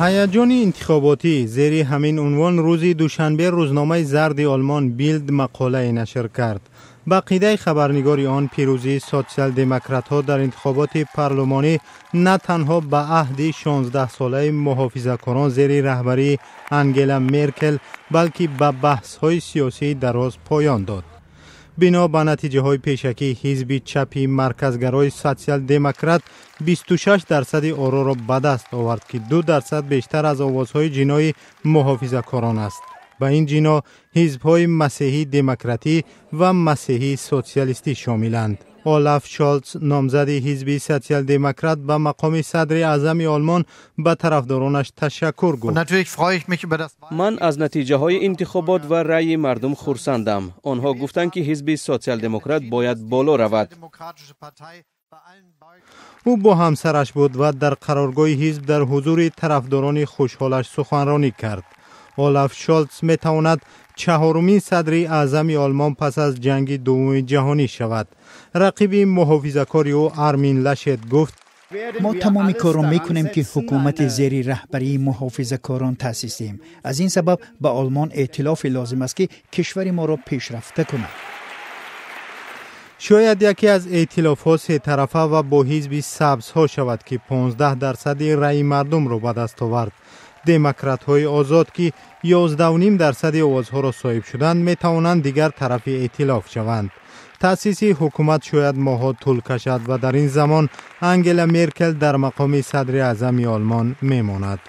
Ҳаяҷони интихоботӣ: зери ҳамин унвон рӯзи душанбе рӯзномаи зарди Олмон «Билд» мақолае нашр кард. Ба ақидаи хабарнигори он, пирӯзии сотсиал-демократҳо дар интихоботи парлумонӣ на танҳо ба аҳди 16-солаи муҳофизакорон зери раҳбарии Ангела Меркел, балки ба баҳсҳои сиёсии дароз поён дод. Бино ба натиҷаҳои пешакӣ, ҳизби чапи марказгарои сотсиал-демократ 26 дарсади ороро ба даст овард, ки 2 дарсад бештар аз овозҳои ҷиноҳи муҳофизакорон аст. Ба ин ҷиноҳ ҳизбҳои масеҳии демократӣ ва масеҳии социалистӣ шомиланд. Олаф Шолц, номзади ҳизби социал-демократ ба мақоми садри аъзами Олмон, ба тарафдоронаш ташаккур гуфт. Ман аз натиҷаҳои интихобот ва раъйи мардум хурсандам. Онҳо гуфтанд, ки ҳизби социал-демократ бояд боло равад. Ӯ бо ҳамсараш буд ва дар қароргоҳи ҳизб дар ҳузури тарафдорони хушҳолаш суханронӣ кард. Олаф Шолц метавонад чаҳорумин садри аъзами Олмон пас аз ҷанги дуввуми ҷаҳонӣ шавад. Рақиби муҳофизакори ӯ, Армин Лашет, гуфт: Мо тамоми корро мекунем, ки ҳукумати зери раҳбарии муҳофизакорон таъсис диҳем. Аз ин сабаб ба Олмон эътилофе лозим аст, ки кишвари моро пешрафта кунад. Шояд яке аз эътилофҳо сетарафа ва бо ҳизби сабзҳо шавад, ки 15 дарсади раъи мардумро ба даст овард. Демократҳои озод, ки 11.5 дарсади овозҳоро соҳиб шуданд, метавонанд дигар тарафи эътилоф шаванд. Таъсиси ҳукумат шояд моҳҳо тӯл кашад ва дар ин замон Ангела Меркел дар мақоми садри аъзами Олмон мемонад.